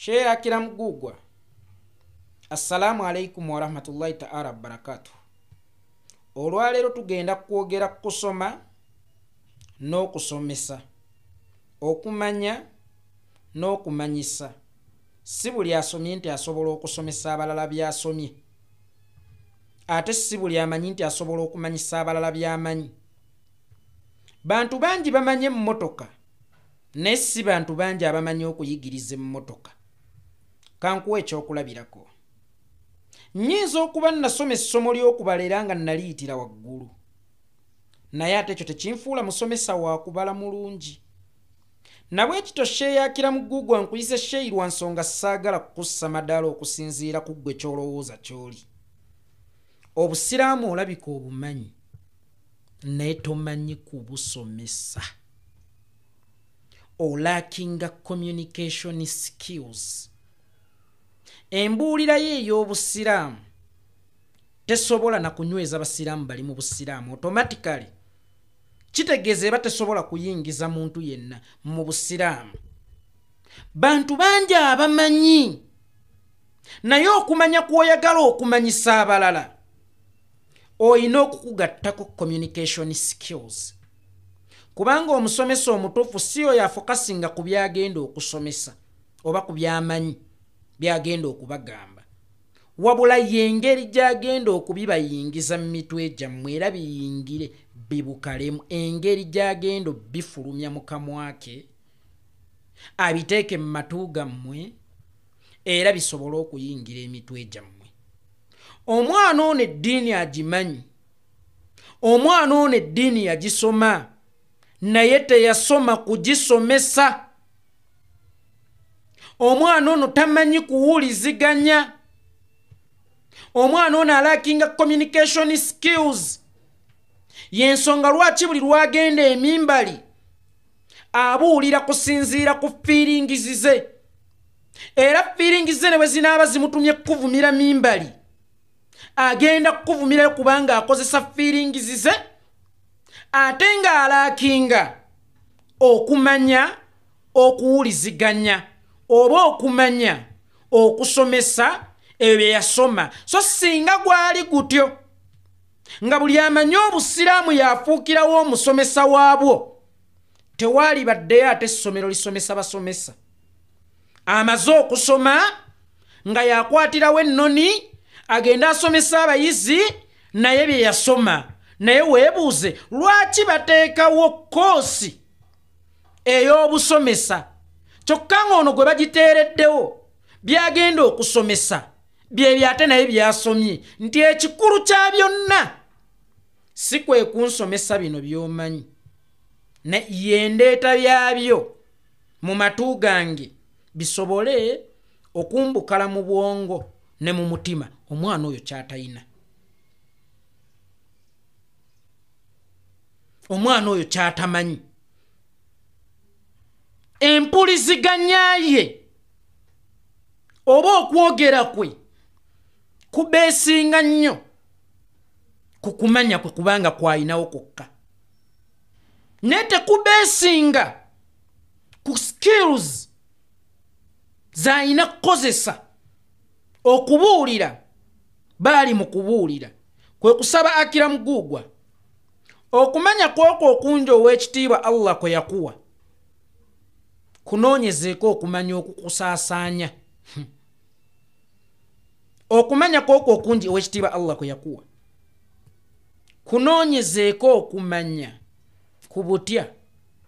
Sheikh Akram Gugwa, assalamu alaikum warahmatullahi ta'ala wabarakatuh. Olwaleero tugenda kwogera kusoma n'okusomesa, okumanya n'okumanyisa. Si buli asomye nti asobola okusomesa abalala by'asomye, ate si buli amanyi nti asobola okumanyisa abalala by'amanyi. Bantu bangi bamanyi emmotoka, naye si bantu bangi abamanyi okuyigiriza emmotoka. Kankuwe ekyokulabirako. Nnyinza okuba nnasoma essomo ly'okubala era nga nnaliyitira waggulu, naye ate ekyo tekinfuula musomesa wa kubala mulungi. Nabwekityo Sheikh Akram Gugwa nkuyise Sheikh lwa nsonga saagala kukussa madaala okusinziira ku ggwe ky'olowooza ky'oli. Obusiraamu olabika obumanyi, naye tomanyi kubusomesa. Olackinga communication skills. Embuulira ye ey'obusiraamu tesobola na kunyweza basiraamu bali mu busiraamu automatically. Kitegeeza eba tesobola kuyingiza muntu yenna mu busiraamu. Bantu bangi abamanyi, naye okumanya kw'oyagala okumanyisa abalala olina okukugattako communication skills. Kubanga omusomesa omutuufu si oyo afokasinga ku by'agenda okusomesa oba ku by'amanyi by'agenda okubagamba, wabula y'engeri gy'agenda okubibayingiza mu mitwe gyammwe era biyingire bibukalemu, engeri gy'agenda obifulumya mu kamwa ke abiteeke mu matu gammwe era bisobole okuyingira emitwe gyammwe. Omwana ono eddiini agimanyi, omwana ono eddiini yagisoma, naye teyasoma kugisomesa. Omwana ono tamanyi kuwuliziganya. Omwana ono alackinga communication skills. Y'ensonga lwaki buli lwagenda emimbali abuulira kusinziira ku feelings ze, era feelings ze ne bwe zinaaba zimutumye kukuvumira mimbali, agenda kukuvumirayo kubanga akozesa feelings ze, ate ng'alackinga okumanya okuwuliziganya oba okumanya okusomesa ebyo bye yasoma. So singa gwali gutyo nga buli amanyi obusiraamu yafuukirawo omusomesa waabwo, tewaali baddeyo ate essomero lisomesa basomesa. Amaze okusoma nga yakwatirawo ennoni agenda asomesa abayizi naye bye yasoma. Naye weebuuze lwaki bateekawo koosi ey'obusomesa, kyokka ng'ono gwe bagiteereddewo by'agenda okusomesa bye ate naye by'asomye, nti ekikulu kya byonna si kwe kunsomesa bino by'omanyi, yendeeta byabyo mu matu gange bisobole okumbukala mu bwongo ne mu mutima. Omwana oyo ky'atayina, omwana oyo ky'atamanyi, empuliziganya ye oba okwogera kwe kubeesinga nnyo ku kumanya kwe, kubanga kwayinawo kwokka, naye tekubeesinga ku skills z'alina kukozesa okubuulira. Baali mu kubuulira kwe kusaba Akram Gugwa okumanya kwokwo okungi ow'ekitiibwa Allah kwe yakuwa kunoonyezeeko okumanya okukusaasaanya. Okumanya kwokwo okungi ow'ekitiibwa Allah kwe yakuwa kunoonyezeeko okumanya ku butya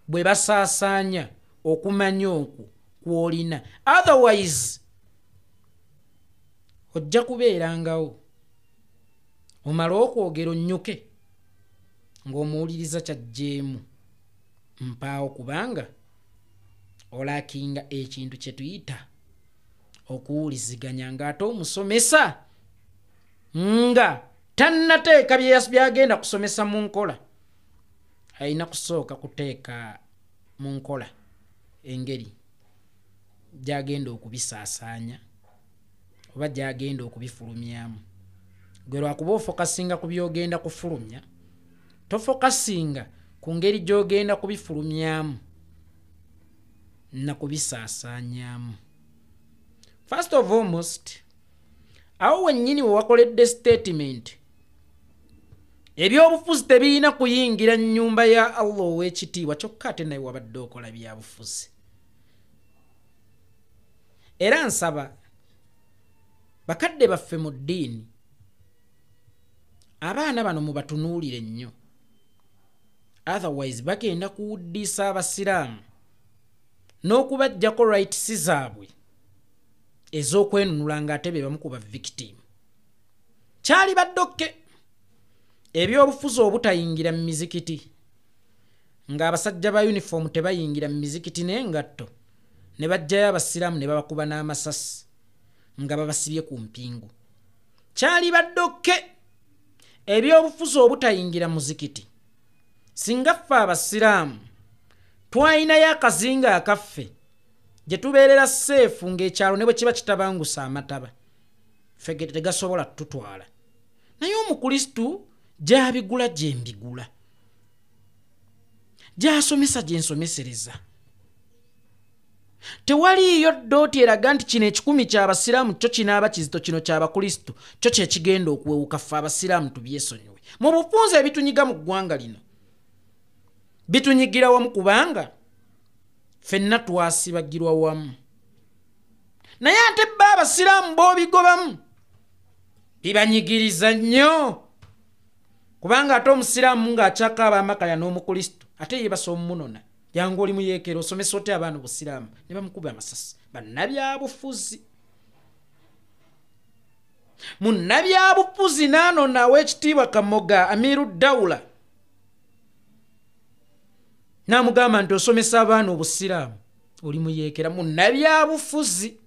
bwe basaasaanya okumanya okwo kw'olina. Otherwise ojja kubeerangawo omale okwogera onnyuke ng'omuwuliriza kyajjeemu mpaawo, kubanga olackinga ekintu kye tuyita okuwuliziganya, ng'ate omusomesa nga tannateeka byagenda kusomesa mu nkola, alina kusooka kuteeka mu nkola engeri gy'agenda okubisaasaanya oba gy'agenda okubifulumyamu. Gwe lwakuba ofokasinga ku by'ogenda kufulumya, tofokasinga ku ngeri gy'ogenda kubifulumyamu na kubisaasaanyaamu. First of almost awo wennyini we wakoledde statement, ebyobufuzi tebirina kuyingira nnyumba ya Allah ow'ekitiibwa, kyokka ate naye wabadde okola byabufuzi. Era nsaba bakadde baffe mu ddiini, abaana bano mubatunuulire nnyo, otherwise bagenda kuwuddiisa abasiraamu n'okubaggyako rights zaabwe ez'okwenunula ng'ate be bamu ku ba victim. Kyali baddokke ebyobufuzi obutayingira mu mizikiti, ng'abasajja ba uniform tebayingira mu mizikiti n'engatto, ne bajjayo abasiraamu ne babakuba n'amasasi nga babasibye ku mpingu. Kyali baddokke ebyobufuzi obutayingira muzikiti singa ffe abasiraamu twalinayo akazinga akaffe gye tubeerera seefu ng'ekyalo ne bwe kiba kitabangusa amataba, ffe tegasobola tututwala. Naye omukristu gy'abigula gye mbigula, gy'asomesa gye nsomesereza. Tewaliiyo ddooti eraga nti kino ekikumi ky'abasiraamu kyo kinaaba kizito, kino ky'abakristu kyo kye kigenda okuwewuka, ffe abasiraamu tubyesonyiwe. Mu bufunze ebitunyiga mu ggwanga lino bitunyigira wamu, kubanga ffenna twasibagirwa wamu. Naye ate bo abasiraamu b'obigobamu bibanyigiriza nnyo, kubanga ate omusiraamu ng'akyakaaba amakaya n'omukristu ate ye basomunona, jangu oli muyeekera osomesa otya abaana obusiraamu, ne bamukuba amasasi. Bannabyabufuzi, munnabyabufuzi n'anona ow'ekitiibwa Kamoga Amiru Dawula n'amugamba nti osomesa abaana obusiraamu oli muyeekera. Munnabyabufuzi,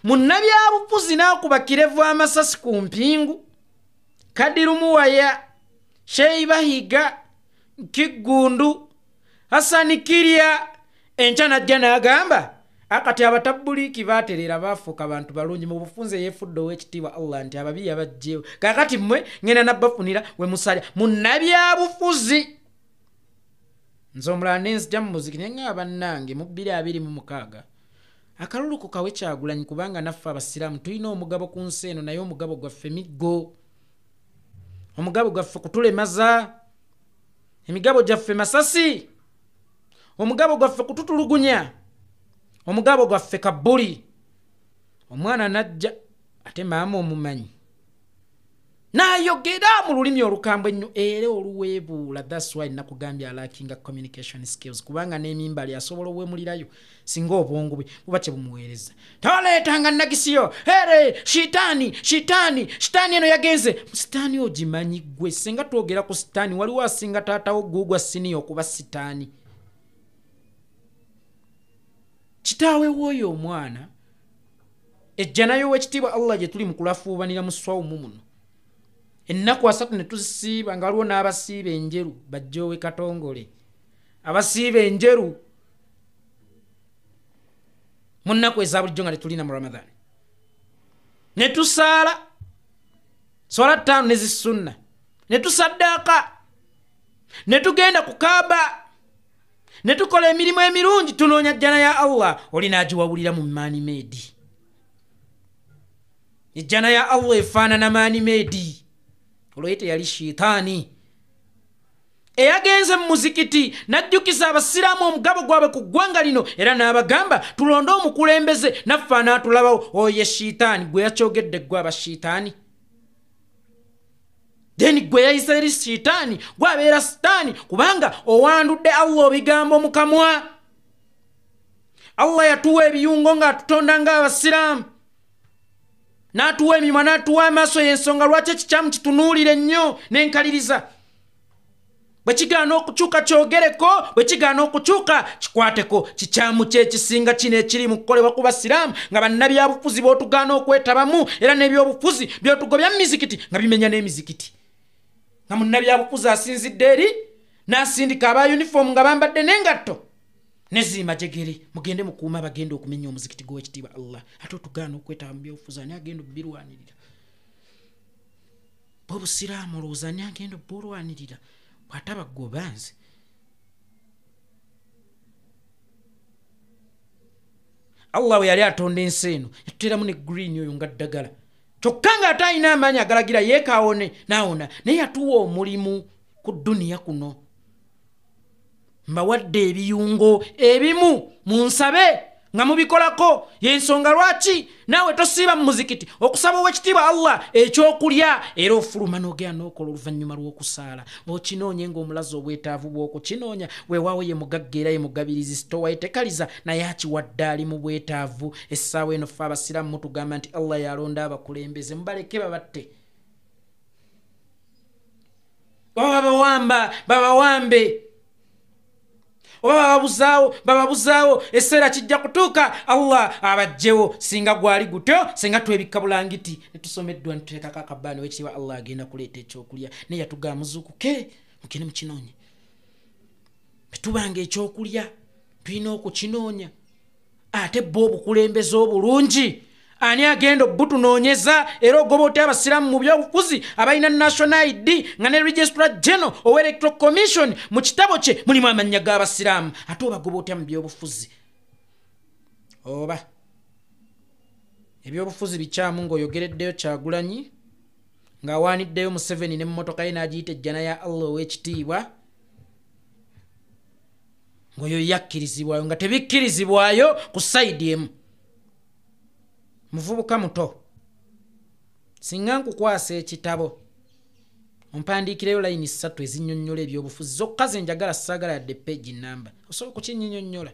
munnabyabufuzi n'akuba kirevu amasasi ku mpingu, Kadiru Muwaya, Sheibahiga, Kiggundu, Hasani Kirya, enkya n'ajja n'agamba akati abatabbuliiki baaterera baafuuka bantu balungi. Mu bufunze yeefudde ow'ekitiibwa Allah nti ababi yabaggyewo, kaakati mmwe ngenda nabbafunira we musalya. Munnabyabufuzi nze omulala ne nzija mu muziki naye nga bannange mu 2026 akalulu ko kawe Kyagulanyi, kubanga naffe abasiraamu tulina omugabo ku nsi eno, naye omugabo gwaffe miggo, omugabo gwaffe kutulemaza, emigabo gyaffe masasi, omugabo gwaffe kututulugunya, omugabo gwaffe kabbuli. Omwana n'ajja ate maama omumanyi n'ayogera mu lulimi olukambwe ennyo era oluweebuula. That's why nakugambye alackinga communication skills, kubanga n'emimbali asobola owemulirayo singa obwongo bwe buba kye bumuweereza. Toleetanga nagisiyo here shitaani shitaani shitaani eno yagenze. Sitaani ogimanyi ggwe? Singa twogera ku sitaani, waliwo asinga taatawo guugwa siniya okuba sitaani. Kitaawe w'oyo omwana ejjana y'owekitiibwa Allah gye tuli mu kulafuubanira mu swawumu muno, ennaku 3 ne tuzisiiba, nga waliwo n'abasiiba enjeru bajjowe Katongole, abasiiba enjeru mu nnaku eza bulijjo nga tetulina mu Ramadhan, ne tusaala swala 5 ne zisunna, ne tusaddaaka, ne tugenda ku Kaaba, ne tukola emirimu emirungi, tunoonya jjana ya Allah. Oli n'agiwawulira mu maani meedi. Ejjana ya Allah efaanana maani meedi. Olwo ye teyali shitaani eyagenze mu muzikiti n'ajjukiza abasiraamu omugabo gwabwe ku ggwanga lino, era n'abagamba tulonde omukulembeze naffe anaatulabawo. Oyo ye shitaani gwe yakyogedde, ggwe abashitaani. Then gwe yayise eri shitaani, gwe abeera sitaani, kubanga owandudde Allah obigambo mu kamwa. Allah yatuwa ebiyungo ng'atutonda ng'abasiraamu, n'atuwa emimwa, n'atuwa amaaso. Y'ensonga lwaki ekikyamu kitunuulire nnyo n'enkaliriza. Bwe kigaana okukyuka kyogereko, bwe kigaana okukyuka kikwateko. Kikyamu kye kisinga kino ekiri mu kukolebwa ku basiraamu, nga bannabyabufuzi b'otugaana okwetabamu, era n'ebyobufuzi by'otugobya mu mizikiti nga bimenya n'emizikiti. Nga munnabyabufuzi asinzidde eri n'asindika aba uniform nga bambadde n'engatto neziimajegere, mugende mukuuma abagenda okumenya omuzikiti gw'ekitiibwa Allah. Ate otugaana okwetaba mu byobufuzi, ani agenda obbirwanirira? Bwe obusiraamu olowooza ani agenda obbulwanirira bw'ataba ggwe obanze? Allah bwe yali atonda ensi eno yatuteeramu ne green oyo nga ddagala, kyokka ng'ate alina amaanyi agalagira yeekaawone n'awona, naye yatuwa omulimu ku dduniya kuno. Mbawadde ebiyungo ebimu munsabe nga mubikolako. Y'ensonga lwaki naawe tosiiba mu muzikiti okusaba owekitiibwa Allah ekyokulya, era ofuluma n'ogenda n'okola oluvannyuma lw'okusaala, okinoonye ng'omulaze obwetaavu bw'okukinoonya. Weewaawo ye mugagga era ye mugabirizi, sitowa ye tekaliza, naye akiwadde ali mu bwetaavu. Essaawa eno ffe abasiraamu mutugamba nti Allah yalonda abakulembeze, mubaleke babatte, oba babawamba babawambe, oba bababuzaawo bababuzaawo. Ekiseera kijja kutuuka Allah abajjewo. Singa gwali gutyo, singa twebikka bulangiti ne tusomeddwa ne tuteekako akabaani, wekitiibwa Allah agenda kuleeta ekyokulya. Naye yatugamba muzuukuke mugende mukinoonye. Bwe tubanga ekyokulya tulina okukinoonya. Ate bo obukulembeze obulungi ani agenda obutunoonyeza? Era ogoba otya abasiraamu mu byobufuzi abalina national ID, nga ne registrar general owa electoral commission mu kitabo kye mulimu amannya g'abasiraamu, ate obagoba otya mu byobufuzi? Oba ebyobufuzi bikyamu ng'oyogereddeyo Kyagulanyi ng'awaaniddeyo Museveni n'emmotoka ye n'agiyita ejjana ya Allah ow'ekitiibwa, ng'oyo yakkirizibwayo, nga tebikkirizibwayo ku sayidi emu. Muvubuka muto, singa nkukwasa ekitabo ompandiikireyo layini 3 ezinnyonnyola ebyobufuzi zokka ze njagala, saagala yadde peegi namba, osobola okukinnyonnyola?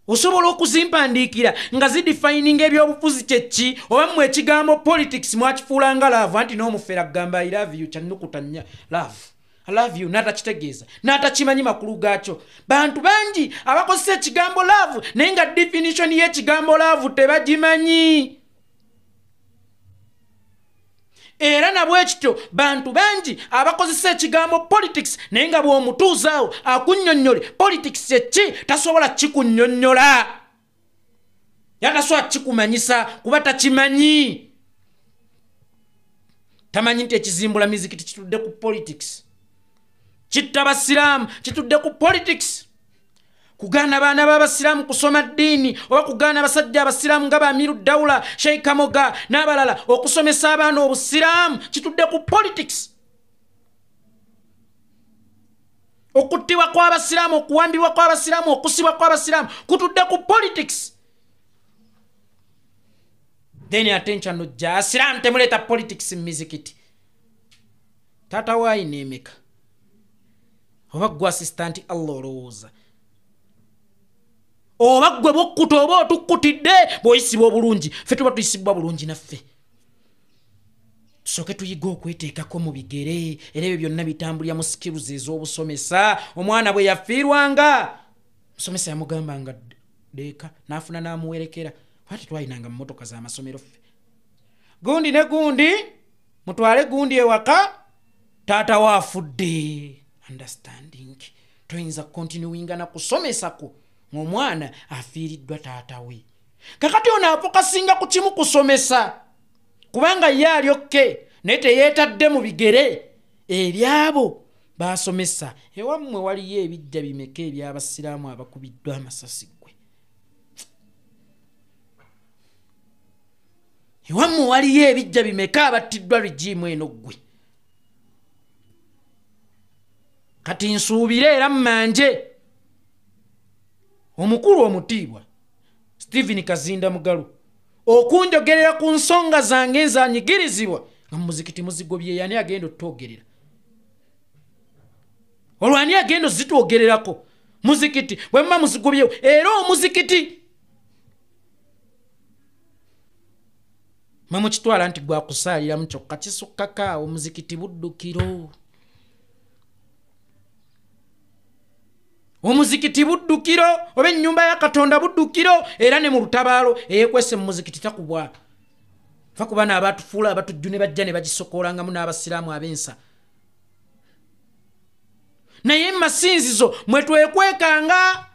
Osobola okuzimpandiikira nga zidefininga ebyobufuzi kyeki? Oba mmwe ekigambo politics mwakifuula nga love, anti n'omufera agamba I love you kyannukuta nnya, love, I love you, n'atakitegeeza n'atakimanyi makulu gaakyo. Bantu bangi abakozesa ekigambo love naye nga definition y'ekigambo love tebagimanyi. Era nabwe kityo bantu bangi abakozesa ekigambo politics naye nga bw'omutuuzaawo akunnyonnyole politics kyeki, tasobola kikunnyonnyola, yatasobola kikumanyisa kuba takimanyi. Tamanyi nti ekizimbula mizikiti kitudde ku politics, kitta basiraamu kitudde ku politics, kugaana baana b'abasiraamu kusoma ddiini, oba kugaana abasajja abasiraamu nga ba Amiru Dawula, Sheikh Kamoga n'abalala okusomesa abaana obusiraamu kitudde ku politics. Okuttibwa kw'abasiraamu, okuwambibwa kw'abasiraamu, okusibwa kw'abasiraamu kutudde ku politics. Then attention ojja asiraamu temuleeta politics mu mizikiti. Taata waayina emeka? Oba ggwe assistant Allah olowooza? Oba ggwe bw'okkuta oba otukkutidde bw'oyisibwa obulungi? Ffe tuba tuyisibwa bulungi naffe. Tusooke tuyige okweteekako mu bigere, era ebyo byonna bitambulira mu skills ez'obusomesa. Omwana bwe yafiirwanga, musomesa yamugambanga deeka, n'afuna n'amuwerekera. Kuba tetwalinanga mmotoka z'amasomero ffe. Gundi ne gundi, mutwale gundi ewaka, taata we afudde. Understanding. Toyinza continuinga na kusomesako ng'omwana afiiriddwa taata we. Kakati ono afokasinga ku kimu kusomesa, kubanga ye ali okke naye teyeetadde mu bigere ebyabo baasomesa. Ewammwe waliyo ebijja bimeka eby'abasiraamu abakubiddwa amasasi ggwe? Ewammwe waliyo ebijja bimeka abattiddwa regimu eno ggwe? Kati nsuubire era mmanje omukulu omutiibwa Stephen Kazinda Mugalu okunjogerera ku nsonga zange nzanyigirizibwa nga muzikiti muzigobye. Yani agenda otwogerera? Olwo ani agenda ozitwogererako? Muzikiti bwe muba muzigobyewo, era omuzikiti mwe mukitwala nti gwakusaaliramu, kyokka kisukkako awo. Omuzikiti buddukiro, omuzikiti buddukiro, oba ennyumba ya Katonda buddukiro. Era ne mu lutabaalo eyeekwese mu muzikiti takubwa. Fa ku bano abatufuula abatujju ne bajja ne bagisokolangamu n'abasiraamu ab'ensa. Naye masinzizo mwe twekwekanga.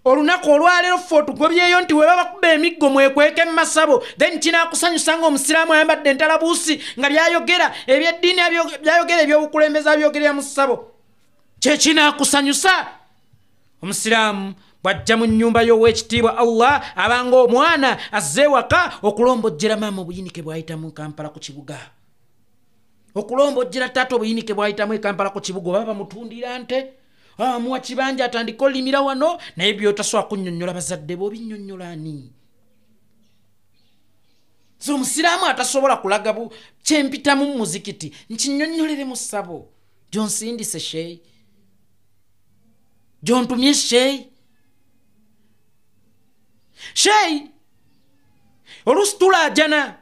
Olunaku olwaleero ffe otugobyeyo nti we babakuba emiggo mwekweke mu masabo, then kinaakusanyusa ng'omusiraamu ayambadde entalabuusi nga byayogera ebyeddiini, byayogera ebyobukulembeze abyogerera mu ssabo. Kye kinaakusanyusa? Omusiraamu bw'ajja mu nnyumba y'owekitiibwa Allah abanga omwana azze ewaka okulombojjera maama obuyinike bw'ayitamu Kampala ku kibuga, okulombojjera taata obuyinike bw'ayitamu e Kampala ku kibuga, oba bamutundira nte, amuwa kibanja atandika olimira wano, naye by'otasobola kunnyonnyola bazadde bo obinnyonnyola ani? So omusiraamu atasobola kulaga kyempitamu mu muzikiti nkinnyonnyolere mu ssabo gy'onsindise sheeyi, gy'ontumye sheeyi. Sheeyi oluusi tulaajana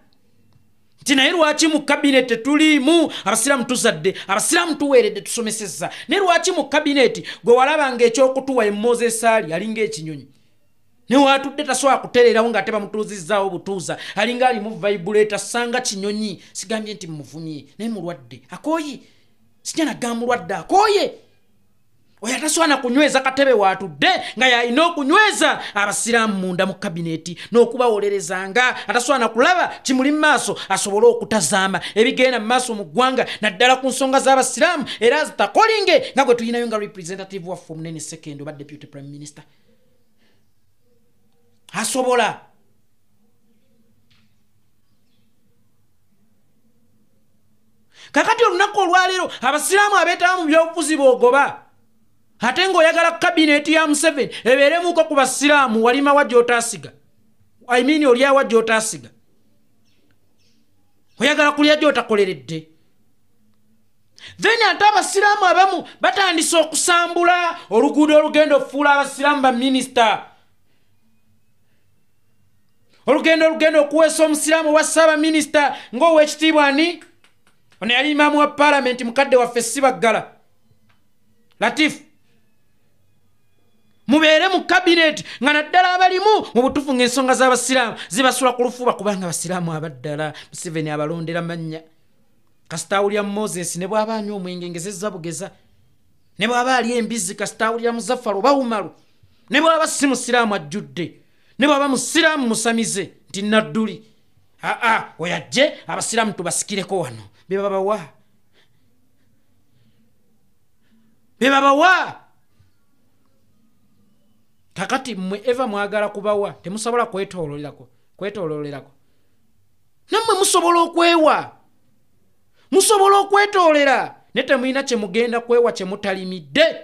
nti naye lwaki mu kabineeti tetuliimu abasiraamu? Tuzadde abasiraamu, tuweeredde, tusomesezza, naye lwaki mu kabineeti gwe walabanga ekyokutuwa Moses ali alinga ekinyonyi newaatudde tasobola kutereerawo ng'ate bamutuuzizzaawo butuuza, alinga alimu vibrator sanga kinyonyi. Sigambye nti muvumye, naye mulwadde akooye, sijja nagamba mulwadde akooye. Oyo atasobola na kunyweza katebe waatudde nga yalina okunyweza abasiraamu munda mu kabineeti n'okubawolerezanga, atasobola na kulaba kimuli mu maaso asobole okutazaama ebigenda mu maaso mu ggwanga naddala ku nsonga z'abasiraamu, era azitakolinge nga gwe tulinayo nga representative waffe omunene second oba deputy prime minister asobola. Kakati olunaku olwaleero abasiraamu abeetaba mu byobufuzi boogoba, ate ng'oyagala kabineeti ya Museveni ebeeremuko ku basiraamu. Walima wa gy'otaasiga, I mean olyawa gy'otaasiga, oyagala kulya gy'otakoleredde. Then ate abasiraamu abamu batandise okusambula oluguudo olugenda okufuula abasiraamu baminisita, olugendo olugenda okuweesa omusiraamu owa ssaabaminisita ng'owekitiibwa ani ono yali imaamu wa paalamenti mukadde waffe Sibaggala Latifu. Mubeere mu kabineeti nga naddala abalimu mu butuufu ng'ensonga z'abasiraamu zibasula ku lufuba, kubanga abasiraamu abaddala Museveni abalondera mannya. Kasita awulira Moses ne bw'aba anywa omwenge ngezezza bugeza, ne bw'aba ali embizzi kasita awulira Muzaffar oba Umaru, ne bw'aba si musiraamu ajjudde, ne bw'aba musiraamu musamize nti nadduli, aa oyo ajje abasiraamu tubasikireko wano. Be babawa, be babawa. Kakati mmwe eva mwagala kubawa, temusobola kwetoololerako, kwetoololerako nammwe musobola okwewa, musobola okwetoolera, naye temulina kyemugenda kwewa kyemutalimidde,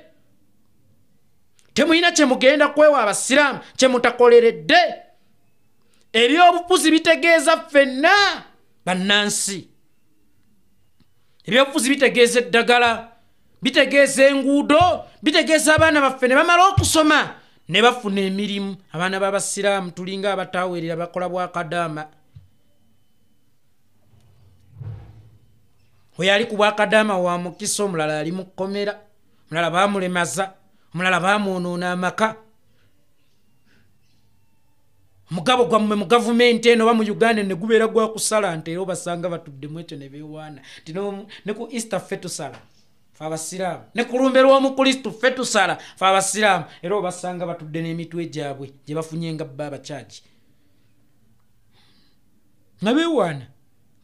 temulina kyemugenda kwewa abasiraamu kyemutakoleredde. Ebyobufuzi bitegeeza ffenna bannansi. Ebyobufuzi bitegeeza eddagala, bitegeeza enguudo, bitegeeza abaana baffe ne bamala okusoma ne bafuna emirimu. Abaana b'abasiraamu tulinga abataweerera, bakola bwakadaama. Oyo ali ku bwakadaama wa mukisa, omulala ali mu kkomera, omulala baamulemaza, omulala baamwonoona amaka. Omugabo gwammwe mu gavumenti eno oba mu Uganda ne gubeera gwakusala nte, era obasanga batuddemu ekyo ne beewaana nti ne ku Easter ffe tusala fe abasiraamu, ne ku lumbe lw'omukristu ffe tusala fe abasiraamu, era obasanga batudde n'emitwe gyabwe gye bafunye nga bba abakyaki nga beewaana.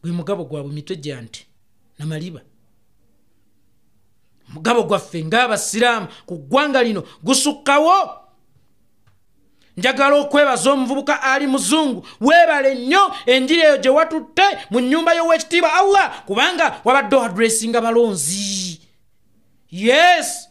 Gwe mugabo gwabwe, mitwe gya nte namaliba. Omugabo gwaffe ng'abasiraamu ku ggwanga lino gusukkawo. Njagala okwebaza omuvubuka ali Muzungu, weebale nnyo enjiri eyo gye watutte mu nnyumba y'owekitiibwa Allah, kubanga wabadde oaddressinga balonzi. Yes,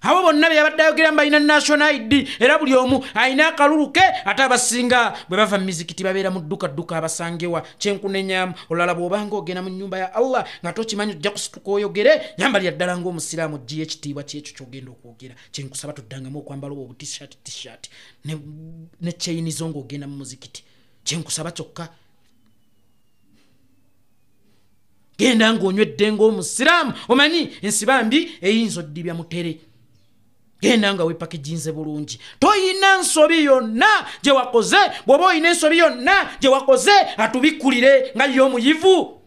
abo bonna be yabadde ayogera balina national ID, era buli omu alina akalulu ke. Ate abasinga bwe bava mu mizikiti babeera mu dduka dduka abasangewa. Kyenkunenyamu olulala, bw'obanga ogenda mu nnyumba ya Allah nga tokimanyi ojja kusituka oyogere, yambalira ddala ng'omusiraamu oggiyo ekitiibwa kyekyo kyogenda okwogera. Kyenkusaba, tuddangamu okwambala obwo obutshirt tshirt ne chain zo ng'ogenda mu muzikiti. Kyenkusaba kyokka, genda ng'onywedde ng'omusiraamu. Omanyi ensibambi eyinza oddibya mutere, genda nga wepakiginze bulungi. Toyina nsobi yonna gye wakoze. Bw'oba oyina ensobi yonna gye wakoze, atubikkulire nga ye omuyivu.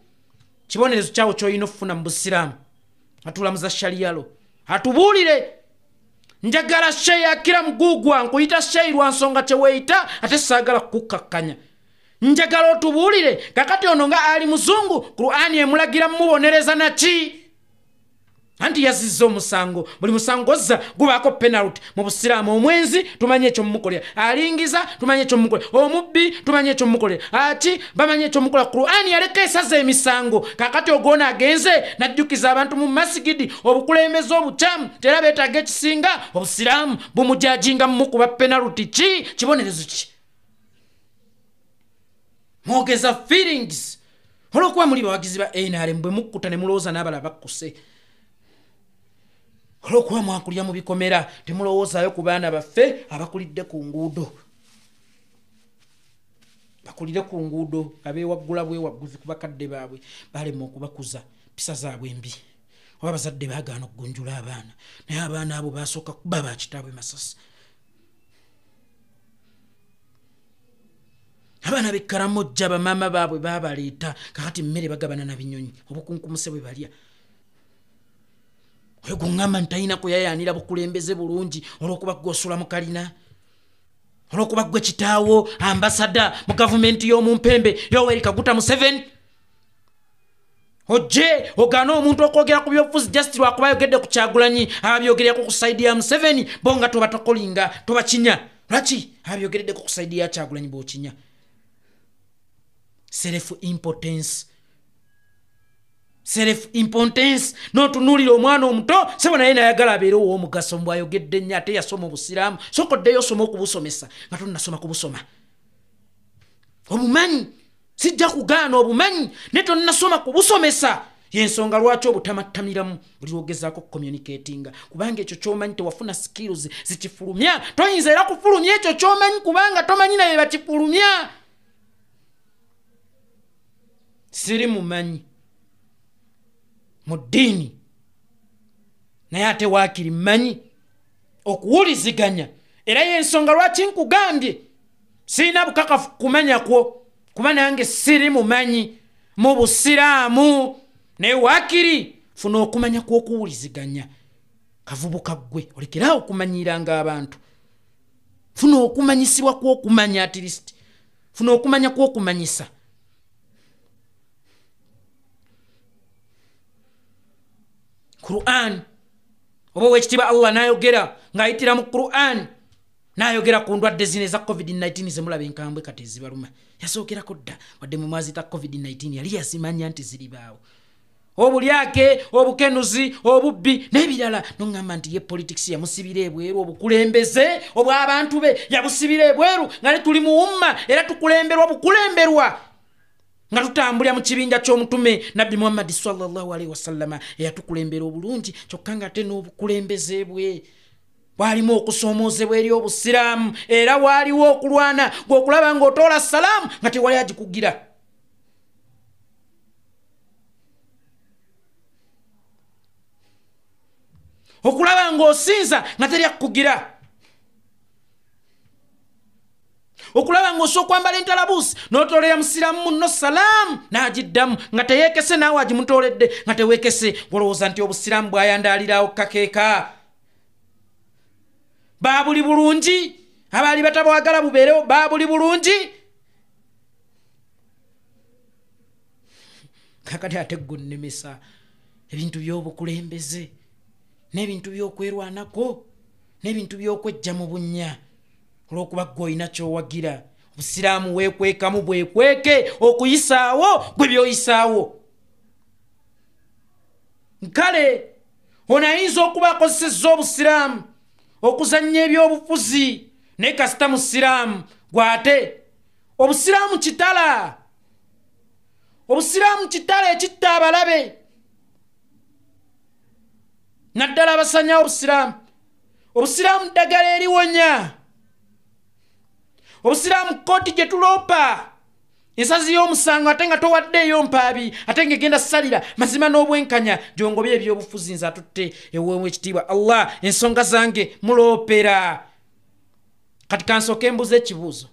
Kibonerezo kyawo kyolina okufuna mu busiraamu, atulamuza sharia law, atubuulire. Njagala sheyi akira mugugwa, nkuyita sheyi lwa nsonga kyeweeyita, ate saagala kukkakkanya. Njagala otubuulire kakati ono nga ali Muzungu, Qur'ani emulagira mumubonereza naki? Anti yazizza omusango, buli musango ozza gubaako penalty mu busiraamu. Omwenzi tumanyi ekyomukolera, alingiza tumanyi ekyomukolera, omubbi tumanyi ekyomukolera, ati bamanyi ekyomukolera. Qur'ani yaleka esaza emisango. Kakati ogwona agenze najjukiza abantu mu masigidi obukulembeze obukyamu, tera beetaaga ekisinga obusiraamu bumujajinga mumukuba penalty. Ki kibonerezo ki? Mwogeza feelings olwokuba muli bawagizi ba NRM, bwe mukkuta ne mulowooza n'abalala bakkuse. Olwokuba mwakulya mu bikomera, temulowoozaayo ku baana baffe abakulidde ku nguudo, bakulire ku nguudo, abeewaggula bwewagguzi ku bakadde baabwe, balema okubakuza mpisa zaabwe embi, oba abazadde baagaana okugunjula abaana, naye abaana abo basooka kuba bakitaabwe masasi. Abaana b'e Karamojja bamaama baabwe baabaleeta, kakati mmere bagabana na binyonyi, obukunkumuse bwe balya. Oyo guŋŋamba nti talina kuyayaanira bukulembeze bulungi olw'okuba ggwe osula mu kalina, olw'okuba ggwe kitaawo ambasada mu gavumenti y'omumpembe Yoweri Kaguta Museveni. Ojje ogaane omuntu okwogera ku byobufuzi just lwakuba ayogedde ku Kyagulanyi, ababyogererako ku sayidi ya Museveni, bo nga tobatakolinga tobakinya. Lwaki ababyogereddeko ku sayidi ya Kyagulanyi bw'okinya? Self impotence, self impotence. N'otunuulira omwana omuto sebo naye nayagala abeere ow'omugaso, mbw'ayogedde nnyo ate yasoma obusiraamu. Sooka oddeyo osome okubusomesa nga tonnasoma kubusoma. Obumanyi sijja kugaana obumanyi, naye tonnasoma kubusomesa. Yensonga lwaki obutamattamiramu buli lwogezaako communicatinga, kubanga ekyo ky'omanyi tewafuna skills zikifulumya. Toyinza era kufulumya ekyo ky'omanyi kubanga tomanyi naye bakifulumya. Siri mumanyi mu ddiini, naye ate waakiri mmanyi okuwuliziganya. Era y'ensonga lwaki nkugambye sirina bukakafu kumanya kwo, kuba nange siri mumanyi mu busiraamu, naye waakiri funa okumanya kw'okuwuliziganya. Kavubuka ggwe olekeraawo okumanyiranga abantu, funa okumanyisibwa kw'okumanya, at least funa okumanya kw'okumanyisa. Qur'an oba owekitiibwa Allah n'ayogera ng'ayitira mu Qur'an, n'ayogera ku ndwadde zino eza COVID-19 zemulaba enkambwe kati ezibaluma. Yasookerako dda, wadde mwe mwaziyita COVID-19 yali yazimanya nti ziribaawo. Obulyake, obukenuzi, obubbi n'ebirala. Noŋŋamba nti ye politics yamusibira ebweru, obukulembeze obw'abantu be yabusibira ebweru, nga ne tuli mu umma era tukulemberwa bukulemberwa nga tutambulira mu kibinja ky'omutume Nabbi Muhammadi sallallahu alaihi wasallama eyatukulembera obulungi, kyokka nga ate n'obukulembeze bwe bwalimu okusoomoozebwa eri obusiraamu, era waaliwo okulwana gw'okulaba ng'otoola salaamu nga tewali agikugira. Okulaba ng'osinza nga teri akukugira. Okulaba ng'osooka okwambala entalabuusi n'otoolera musiraamu munno salaamu n'agiddamu nga teyeekese, naawe agimutooledde nga teweekese. Gw'olowooza nti obusiraamu bwayandaalirawo kakeeka? Baabuli bulungi, abaali batabwagala bubeerewo baabuli bulungi. Kakati ate ggonnemesa ebintu by'obukulembeze n'ebintu by'okwerwanako n'ebintu by'okwejja mu bunnya olw'okuba ggwe olina ky'owagira. Obusiraamu weekwekamu bwekweke okuyisaawo gwe by'oyisaawo. Kale ono ayinza okuba akozesezza obusiraamu okuzannya ebyobufuzi, naye kasita musiraamu gw'ate. Obusiraamu kitala, obusiraamu kitala ekitta abalabe, naddala abasanyawo obusiraamu. Obusiraamu ddagala eriwonya. Obusiraamu kkooti gye tuloopa ensazi y'omusango ate nga towaddeeyo mpaabi, ate ng'egenda ssalira mazima n'obwenkanya. Gy'ongobye ebyobufuzi nze atutte eweewo ekitiibwa Allah, ensonga zange muloopera. Kati kansooke mbuze ekibuuzo.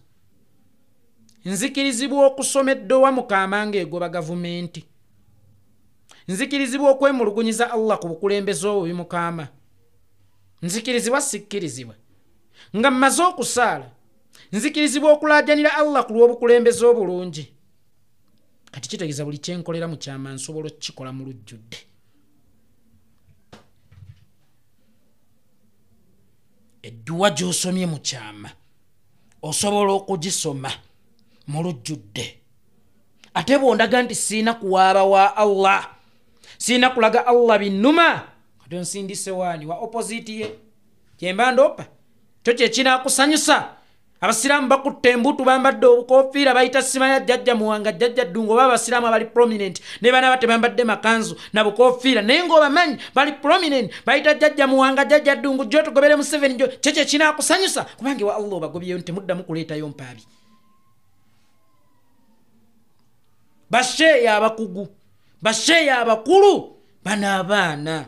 Nzikirizibwa okusoma eddowa mu kaama ng'egoba gavumenti? Nzikirizibwa okwemulugunyiza Allah ku bukulembeze obubi mu kaama? Nzikirizibwa sikkirizibwa? Nga mmaze okusaala, nzikirizibwa okulaajanira Allah ku lw'obukulembeze obulungi? Kati kitegeeza buli kyenkolera mu kyama nsobola okukikola mu lujjudde. Edduwa gy'osomye mu kyama osobola okugisoma mu lujjudde. Ate bw'ondaga nti siina kuwaaba wa Allah, siina kulaga Allah binnuma, kati onsindise waani wa opposite ye kyemba ndopa kyo kye kinaakusanyusa. Abasiraamu bakutta embutu, bambadde obukofiira, bayita simanya jjajja Muwanga, jjajja Ddungu, oba abasiraamu abali prominent ne bana batebambadde makanzu na bukofiira, naye ng'obamanyi bali prominent, bayita jjajja Muwanga, jjajja Ddungu, jjo tugobere Museveni, jjo kyo kye kinaakusanyusa, kubanga ewa Allah obagobyeyo nti temuddamu kuleetayo mpaabi. Basheeya abakugu, basheeya abakulu, bano abaana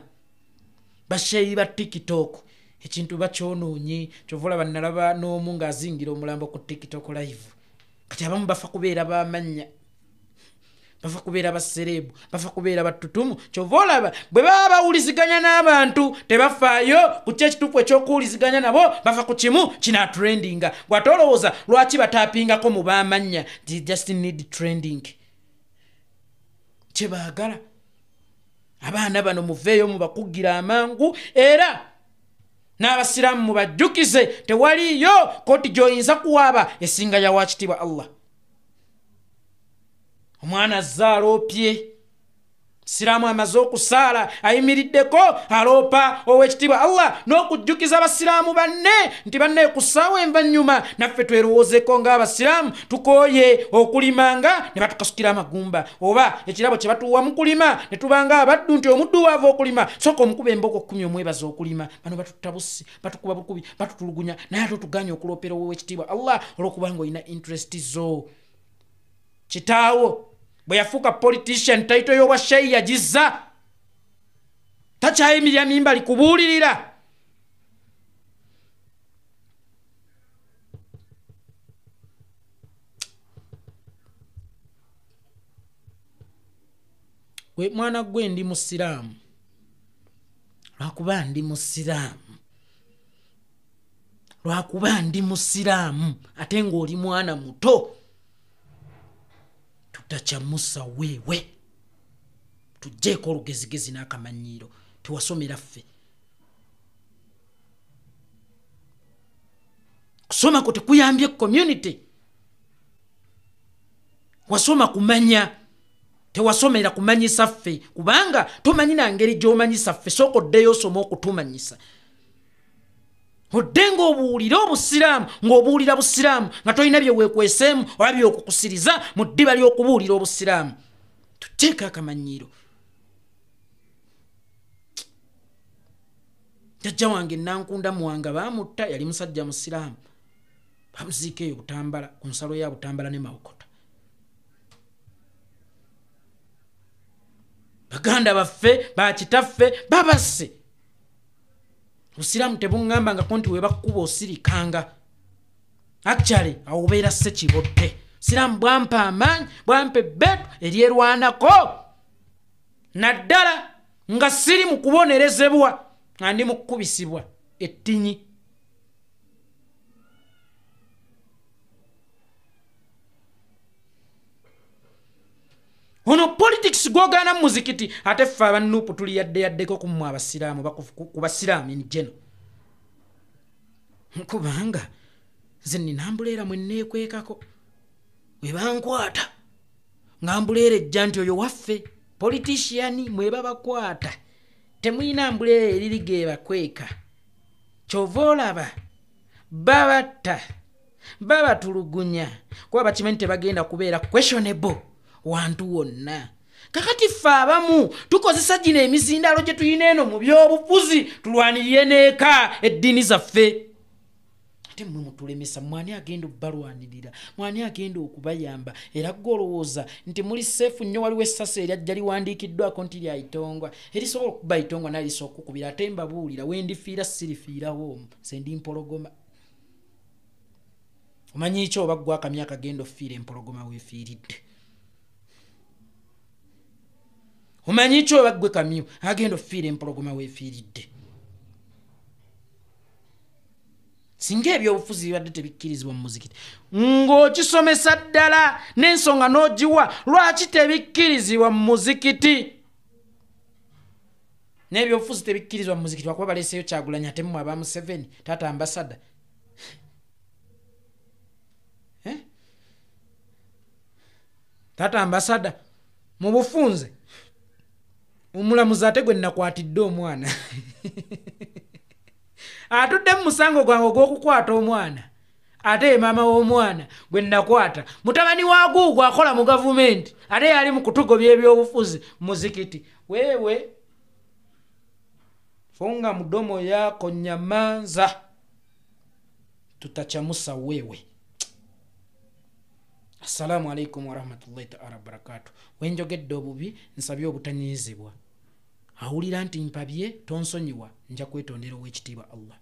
basheeyi ba TikTok ekintu bakyonoonye. Kyova olaba nalaba n'omu ng'azingira omulambo ku TikTok live. Kati abamu bafa kubeera b'amannya, bafa kubeera basereebu, bafa kubeera battutumu. Kyova olaba bwe baba bawuliziganya n'abantu tebafaayo ku ki ekituufu eky'okuwuliziganya nabo, bafa ku kimu kinaatrendinga. Bw'ate olowooza lwaki bataapingako mu b'amannya? They just need trending. Kyebaagala abaana bano muveeyo mubakugira amangu, era n'abasiraamu mubajjukize tewaliyo kooti gy'oyinza kuwaaba esinga ya wakitiibwa Allah. Omwana azze aloopye, siraamu amaze okusaala ayimiriddeko aloopa ow'ekitiibwa Allah, n'okujjukiza abasiraamu banne nti banne ku ssaawa envannyuma naffe twerowoozeeko ng'abasiraamu tukooye okulimanga ne batukasukira amagumba, oba ekirabo kye batuwa mu kulima ne tubanga abaddu nti omuddu waava okulima sooka omukuba emboko 10 omwebaza okulima. Bano batutta bussi, batukuba bukubi, batutulugunya, naye ate otuganye okuloopera ow'ekitiibwa Allah olw'okubanga olina interest zo. Kitaawo bwe yafuuka politician, title y'obwa sheyi yagizza, takyayimirira mimbali kubuulirira. Gwe mwana gwe ndi musiraamu, lwakuba ndi musiraamu, lwakuba ndi musiraamu ate ng'oli mwana muto, tutachamusa wewe, tujjeeko olugezigezi n'akamanyiiro, tewasomera ffe. Kusomako tekuyambye community, wasoma kumanya, tewasomera kumanyisa ffe, kubanga tomanyi na ngeri gy'omanyisa ffe. Sooka oddeyo osome okutumanyisa, odde ng'obuulira obusiraamu, ng'obuulira busiraamu nga tolina bye weekweseemu oba by'okukusiriza mu ddiba ly'okubuulira obusiraamu. Tuteeke akamanyiiro. Jjajja wange Nankunda Muwanga baamutta, yali musajja musiraamu, bamuziika eyo Butambala, ku nsalo ya Butambala ne Mawokota. Baganda baffe, bakitaffe babasse. Obusiraamu tebuŋŋambangako nti we bakkuba osirikanga. Actually awo obeera ssekibotte. Obusiraamu bwampa amaanyi, bwampa ebbeetu eryerwanako, naddala nga siri mu kubonerezebwa, nga ndi mu kukubisibwa ettinyi. Ono politics gw'ogaana mu muzikiti, ate ffe abannuupu tuli yadde yaddeko ku mmwe abasiraamu, ku basiraamu in general. Kubanga nze nina mbuleera mwe nneekwekako, we bankwata nga mbuleera ejja nti oyo waffe politician, mwe babakwata temulina mbuleera eriri geebakweka. Kyova olaba babatta, babatulugunya, kuba bakimanyi tebagenda kubeera questionable wantu wonna. Kakati ffe abamu tukozesa gino emizindaalo gye tulina eno mu byobufuzi tulwanirire n'eka eddiini zaffe. Ate mmwe mutulemesa, mwani agenda obbalwanirira, mwani agenda okubayamba? Era ggwe olowooza nti muli seefu nnyo, waliwo essasi eryajja liwandiikiddwako nti lya Itongwa, erisobola okuba Itongwa naye lisobola okukubira. Ate mbabuulira, we ndifiira sirifiirawo omwo, nze ndi mpologoma. Omanyi ki oba ggwe akamyu akagenda ofiira empologoma weefiiridde? Omanyi ki oba ggwe kamyu agenda ofiira empologoma weefiiridde? Singa ebyobufuzi bibadde tebikkirizibwa mu muzikiti, ng'okisomesa ddala n'ensonga n'ogiwa lwaki tebikkirizibwa mu muzikiti. N'ebyobufuzi tebikkirizibwa mu muzikiti lwakuba baleeseyo Kyagulanyi, ate mmwe aba Museveni, taata ambasada. Eh? Taata ambasada mu bufunze omulamuzi ate gwe nakwatidde omwana atudde mu musango gwange ogw'okukwata omwana, ate ye maama w'omwana gwe nakwata, mutabani wa guugwe akola mu gavumenti, ate yali mu kutugobya ebyobufuzi muzikiti. Wewe funga mudomo yako, nyamanza, tutachamusa wewe. Assalamu alaikum warahmatullahi taala wabarakatu. Wenjogedde obubi nsabye obutanyizibwa, awulira nti mpabye tonsonyiwa, nja kwetondera ow'ekitiibwa Allah.